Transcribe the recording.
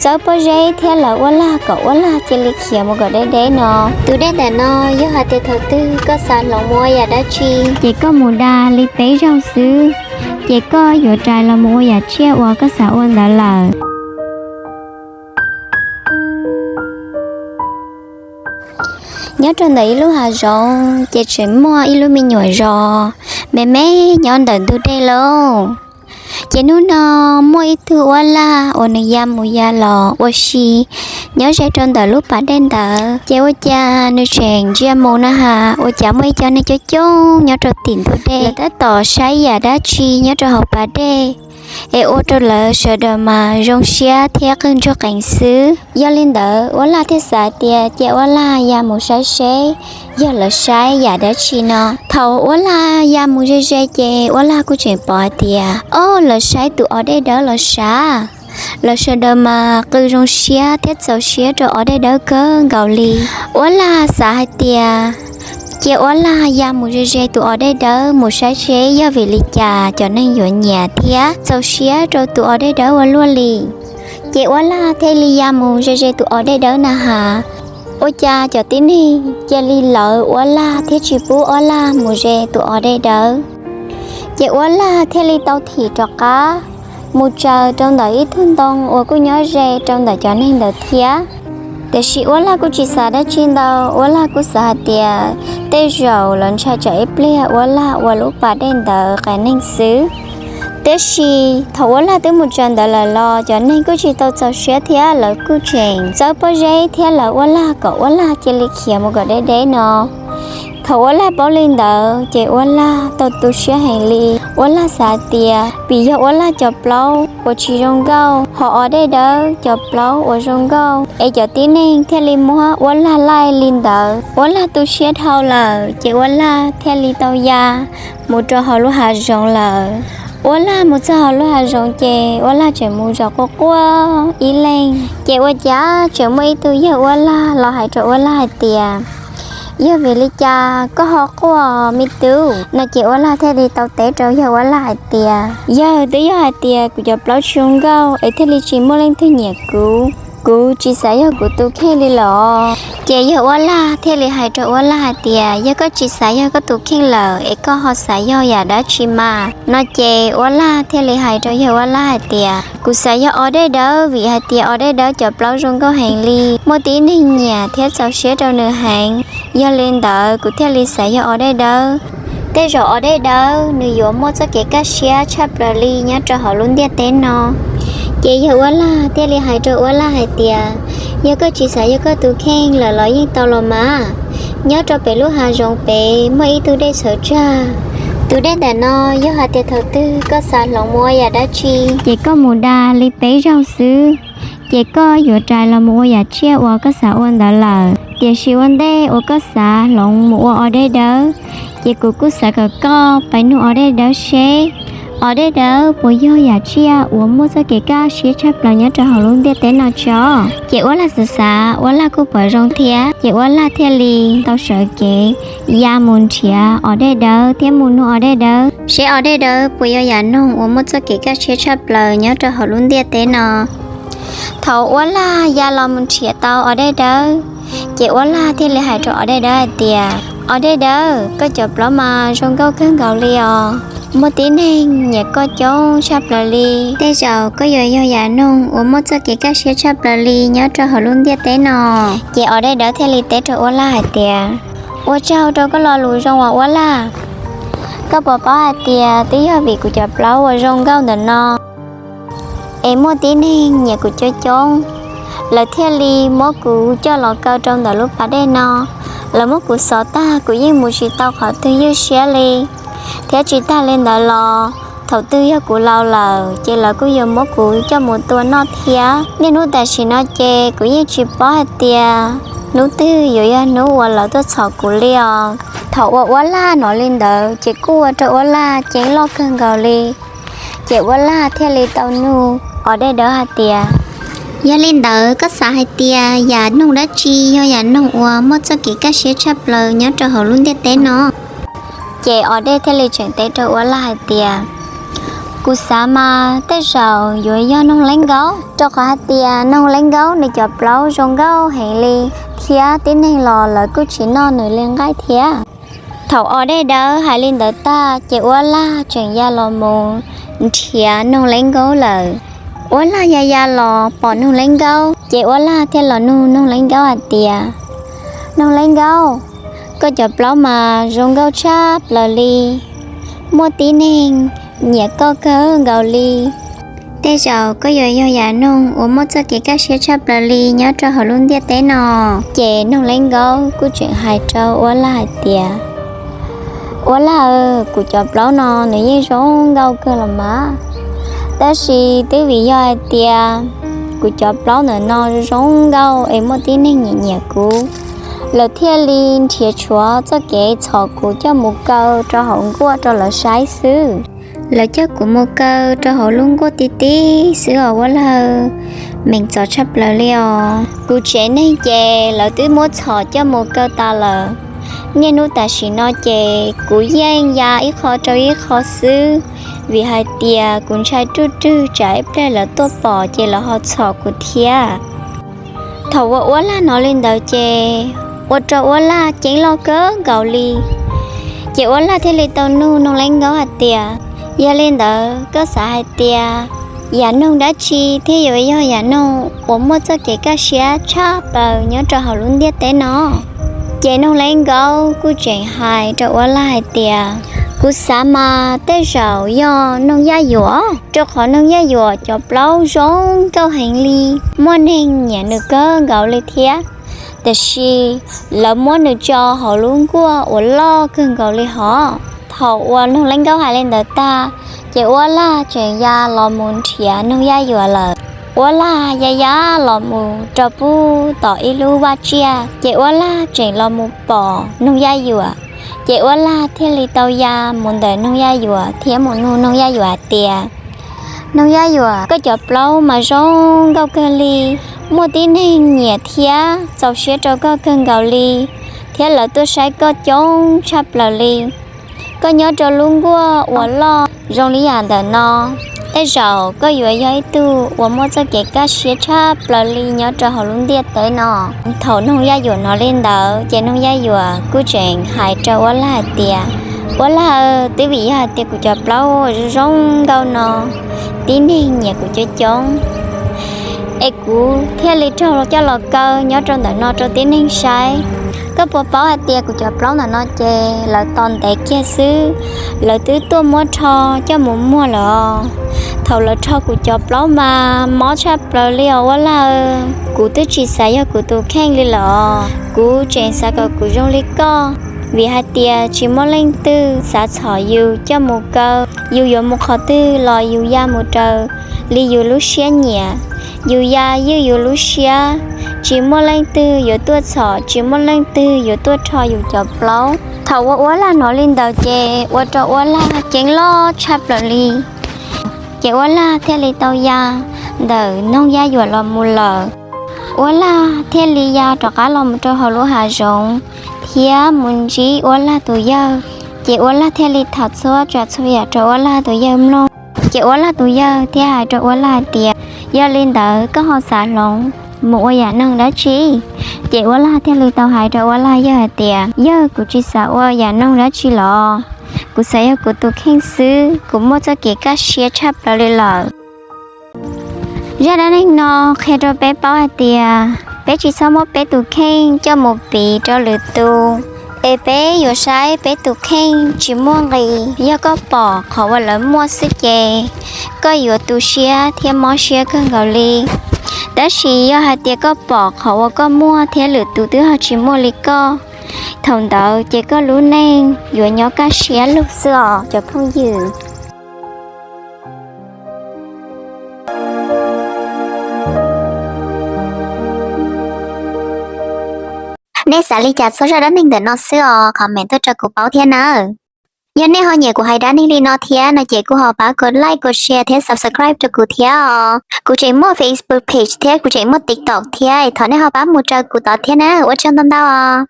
txawb pob zeb thiab lawv uab lag kom uab lag cia li khiav mus kom deb deb no. Tus dej ntawm no yog hais tias thaum twg koj xav hloov mus ua yam dab tsi, ces koj mus da li peb zaug xwb, ces koj yuav rais los mus ua yam tsiaj uas koj xav ua ntawd lawm. Nyob rau ntawm ib lub hav zoov ces tseem muaj ib lub me nyuam zos me me nyob ntawm ntug dej lauj. Ces hnub no muaj ib tug uab lag uas nws ya mus ya los ua si nyob ze rau ntawm lub pas dej ntawd. Ces ua cas nws tseem ntsia mus na has, ua cas muaj ib co neeg coob coob nyob rau tim ntug dej, lawv tab tom saib yam dab tsi nyob rau hauv pas dej, es ua rau lawv sawv daws mas zoo siab thiab qw ntsuag qees xwb. Yog li ntawd uab lag thiaj xav tias cia uab lag ya mus saib seb yog lawv saib yam dab tsi no. Thaum uab lag ya mus ze ze ces uab lag kuj tseem pom hais tias, o, lawv saib tus o dej dawb los sav. Lawv sawv daws mas qw zoo siab thiab txaus siab rau o dej dawb kawg nkaus li. Uab lag xav hais tias cia uab lag ya mus ze ze tus o dej dawb mus saib seb yog vim li cas cov neeg yuav nyiam thiab txaus siab rau tus o dej dawb ua luaj li. Ces uab lag thiaj li ya mus ze ze tus o dej dawb na has, ua cas cov tib neeg cia li lawv uab lag thiab tsis pub uab lag mus ze tus o dej dawb. Ces uab lag thiaj li tau thim rov qab mus tsaws rau ntawm ib tug ntoo uas kuj nyob ze rau ntawm cov neeg ntawd thiab. Tiam sis uab lag kuj tsis xav dab tsi ntau, uab lag kuj xav hais tias tej zaum lawv ntshai tsam ib pliag uab lag ua lub pas dej ntawd qias neeg xwb. Tiam sis thaum uab lag twb mus tsaws ntawd lawm los cov neeg kuj tsis tau txaus siab thiab lawv kuj tseem txawb pob zeb thiab lawv uab lag kom uab lag cia li khiav mus kom deb deb no. Thaum uab lag paub li ntawd ces uab lag tau tu siab heev li. Uab lag xav tias vim yog uab lag cov plaub uas tsis zoo nkauj, ho o dej dawb cov plaub uas zoo nkauj, es cov tib neeg thiaj li muab uab lag laij li ntawd. Uab lag tu siab dhau lawm ces uab lag thiaj li tau ya mus rau hauv lub hav zoov lawm. Uab lag mus txog hauv lub hav zoov ces uab lag tseem mus zov quaj quaj ib leeg. Ces ua cas tseem muaj ib tug yawg uab lag los hais rau uab lag hais tias, yog vim li cas koj ho quaj me tub? No ces uab lag thiaj li tau teb rau yawg uab lag hais tias, yawg, twb yog hais tias kuv cov plaub tsis zoo nkauj es thiaj li tsis muaj leej twg nyiam kuv. Kuv tsis xav yog kuv tus kheej li los. Ces yawg uab lag thiaj li hais rau uab lag hais tias, yog koj tsis xav yog koj tus kheej lawm es koj ho xav yog yam dab tsi mas? No ces uab lag thiaj li hais rau yawg uab lag hais tias, kuv xav yog o dej dawb vim hais tias o dej dawb cov plaub zoo nkauj heev li, muaj tib neeg nyiam thiab txaus siab rau nws heev. Yog li ntawd kuv thiaj li xav yog o dej dawb. Tej zaum o dej dawb nws yuav muaj txoj kev kaj siab tshaj plaws li nyob rau hauv lub ntiaj teb no. Ces yawg uab lag thiaj li hais rau uab lag hais tias, yog koj tsis xav yog koj tus kheej lawm los yeej tau los mas. Nyob rau pem lub hav zoov pem muaj ib tug dej txhawv tsag. Tus dej ntawm no yog hais tias thaum twg koj xav hloov mus ua yam dab tsi, ces koj mus da li peb zaug xwb, ces koj yuav rais los mus ua yam tsiaj uas koj xav ua ntawd lawm. Tiam sis ua ntej uas koj xav hloov mus ua o dej dawb, ces kuv kuj xav kom koj pais nug o dej dawb seb o dej dawb puas yog yam tsiaj uas muaj txoj kev kaj siab tshaj plaws nyob rau hauv lub ntiaj teb no tso. Ces uab lag xav xav, uab lag kuj pom zoo thiab, ces uab lag thiaj li tau sawv kev ya mus nrhiav o dej dawb thiab mus nug o dej dawb seb o dej dawb puas yog yam noog uas muaj txoj kev kaj siab tshaj plaws nyob rau hauv lub ntiaj teb no. Thaum uab lag ya los mus nrhiav tau o dej dawb, ces uab lag thiaj li hais rau o dej dawb hais tias, o dej dawb, koj cov plaub mas zoo nkauj kawg nkaus li os. Muaj tib neeg nyiam koj coob tshaj plaws li. Tej zaum koj yuav yog yam noog uas muaj txoj kev kaj siab tshaj plaws li nyob rau hauv lub ntiaj teb no. Ces o dej dawb thiaj li teb rau uab lag hais tias, ua tsaug rau koj lo lus zoo uas uab lag. Koj puas paub hais tias twb yog vim kuv cov plaub uas zoo nkauj ntawm no es muaj tib neeg nyiam kuv coob coob, lawv thiaj li muab kuv coj los kaw rau ntawm lub pas dej no. Lawv muab kuv xov tag kuv yeej mus tsis tau qhov twg ywj siab li. Thiab tsis tag li ntawd los thaum twg yog kuv laus lawm ces lawv kuj yuav muab kuv coj mus tua noj thiab. Niaj hnub tam sim no ces kuv yeej tsis paub hais tias hnub twg yuav yog hnub uas lawv tuaj txhom kuv li os. Thaum uas uab lag hnov li ntawd ces kuj ua rau uab lag ceeb loj kawg nkaus li. Ces uab lag thiaj li tau nug o dej dawb hais tias, yog li ntawd koj xav hais tias yam noog dab tsi yog yam noog uas muaj txoj kev kaj siab tshaj plaws nyob rau hauv lub ntiaj teb no? Ces o dej thiaj li tseem teb rau uab lag hais tias, Kuv xav mas tej zaum yuav yog Noog Leeb Nkaub, rau qhov hais tias Noog Leeb Nkaub nws cov plaub zoo nkauj heev li, thiab tib neeg los lawv kuj tsis noj nws li nqaij thiab. Thaum Os Dej Dawb hais li ntawd tag ces Uab Laj tseem ya los mus nrhiav Noog Leeb Nkaub lawm. Uab Laj ya ya los pom Noog Leeb Nkaub ces Uab Laj thiaj los nug Noog Leeb Nkaub hais tias, Noog Leeb Nkaub, koj cov plaub mas zoo nkauj tshaj plaws li, muaj tib neeg nyiam koj kawg nkaus li. Tej zaum koj yuav yog yam noog uas muaj txoj kev kaj siab tshaj plaws li nyob rau hauv lub ntiaj teb no. Ces Noog Leeb Nkaub kuj tseem hais rau Uab Laj hais tias, Uab Laj, kuv cov plaub no nws yeej zoo nkauj kawg los mas, tab sis twb vim yog hais tias kuv cov plaub ntawm no zoo nkauj es muaj tib neeg nyiam nyiam kuv, lawv thiaj li nrhiav tshuav txoj kev txhom kuv coj mus kaw rau hauv nkuaj rau lawv saib xwb. Lawv coj kuv mus kaw rau hauv lub nkuaj ti ti xwb os Uab Laj, meem txom tshaj plaws li os. Kuv tsev neeg ces lawv twb muab txhom coj mus kaw tas lawm. Niaj hnub tam sim no ces kuv yeej ya ib qho rau ib qho xwb, vim hais tias kuv ntshai ruj rwg tsam ib pliag lawv tuaj pom ces lawv ho txhom kuv thiab. Thaum uas Uab Laj hnov li ntawd ces ua rau Uab Laj ceeb loj kawg nkaus li. Ces Uab Laj thiaj li tau nug Noog Leeb Nkaub hais tias, Yog li ntawd koj xav hais tias yam noog dab tsi thiaj yuav yog yam noog uas muaj txoj kev kaj siab tshaj plaws nyob rau hauv lub ntiaj teb no? Ces Noog Leeb Nkaub kuj tseem hais rau Uab Laj hais tias, Kuv xav mas tej zaum yog noog yaj yuam, rau qhov noog yaj yuam cov plaub zoo nkauj heev li, muaj neeg nyiam nws kawg nkaus li thiab. Tiam sis lawv muab nws tso hauv lub nkuaj uas loj kawg nkaus li hos. Thaum uas Noog Leeb Nkaub hais li ntawd tag, ces Uab Laj tseem ya los mus nrhiav noog yaj yuam lawm. Uab Laj ya ya los mus rau pub tom ib lub vaj tsiaj, ces Uab Laj tseem los mus pom noog yaj yuam. Ces Uab Laj thiaj li tau ya mus ntawm noog yaj yuam thiab mus nug noog yaj yuam hais tias, Noog yaj yuam, koj cov plaub mas zoo nkauj kawg li, muaj tib neeg nyiam thiab txaus siab rau koj kawg nkaus li, thiab lawv tuaj saib koj coob tshaj plaws li. Koj nyob rau lub nkuaj uas loj zoo li yam ntawm no, tej zaum koj yuav yog ib tug uas muaj txoj kev kaj siab tshaj plaws li nyob rau hauv lub ntiaj teb no. Thaum noog yaj yuam hnov li ntawd ces noog yaj yuam kuj tseem hais rau Uab Laj hais tias, Uab Laj, twb vim yog hais tias kuv cov plaub zoo nkauj no, tib neeg nyiam kuv coob coob, es kuv thiaj li raug coj los kaw nyob rau ntawm no rau tib neeg saib. Koj puas paub hais tias kuv cov plaub ntawm no ces lawv tos ntev kiag xwb, lawv twb tuaj muab rho coj mus muag lawm os. Thaum lawv rho kuv cov plaub mas mob tshaj plaws li os Uab Laj. Kuv twb tsis xav yog kuv tus kheej li lawm os, kuv tseem xav kom kuv zoo li koj, vim hais tias tsis muaj leej twg xav txhom yus coj mus kaw. Yus yuav mus qhov twg los yus ya mus raws li yus lub siab nyiam, yus ya ywj yus lub siab, tsis muaj leej twg yuav tuaj txhom, tsis muaj leej twg yuav tuaj rho yus cov plaub. Thaum uas Uab Laj hnov li ntawd ces ua rau Uab Laj ceeb loj tshaj plaws li. Ces Uab Laj thiaj li tau ya ntawm noog yaj yuam los mus lawm. Uab Laj thiaj li ya rov qab los mus rau hauv lub hav zoov thiab mus ntsib Uab Laj tus yawg. Ces Uab Laj thiaj li tham txhua tsav txhua yam rau Uab Laj tus yawg mloog. Ces Uab Laj tus yawg thiaj hais rau Uab Laj hais tias, Yog li ntawd koj ho xav hloov mus ua yam noog dab tsi? Ces Uab Laj thiaj li tau hais rau Uab Laj yawg hais tias, Yawg, kuv tsis xav ua yam noog dab tsi los, kuv xav yog kuv tus kheej xwb, kuv muaj txoj kev kaj siab tshaj plaws li lawm. Zaj dab neeg no qhia rau peb paub hais tias peb tsis txhob muab peb tus kheej coj mus piv rau lwm tus, es peb yuav saib peb tus kheej tsis muaj nqis. Yog koj pom qhov uas lawv muaj xwb ces koj yuav tu siab thiab mob siab kawg nkaus li. Tab sis yog hais tias koj pom qhov uas koj muaj thiab lwm tus twb ho tsis muaj li koj, thaum ntawd ces koj lub neej yuav nyob kaj siab lug xwb os cov phooj ywg. Nej xav li cas txog zaj dab neeg ntawm no xwb os, comment tuaj rau kuv paub thiab nawb. Yog nej ho nyiam kuv hais dab neeg li no thiab no ces kuj ho pab kuv like, kuv share thiab subscribe rau kuv thiab os. Kuv tseem muaj Facebook page thiab kuv tseem muaj TikTok thiab, thov nej ho pab mus raws kuv tod thiab na. Ua tsaug ntau ntau os.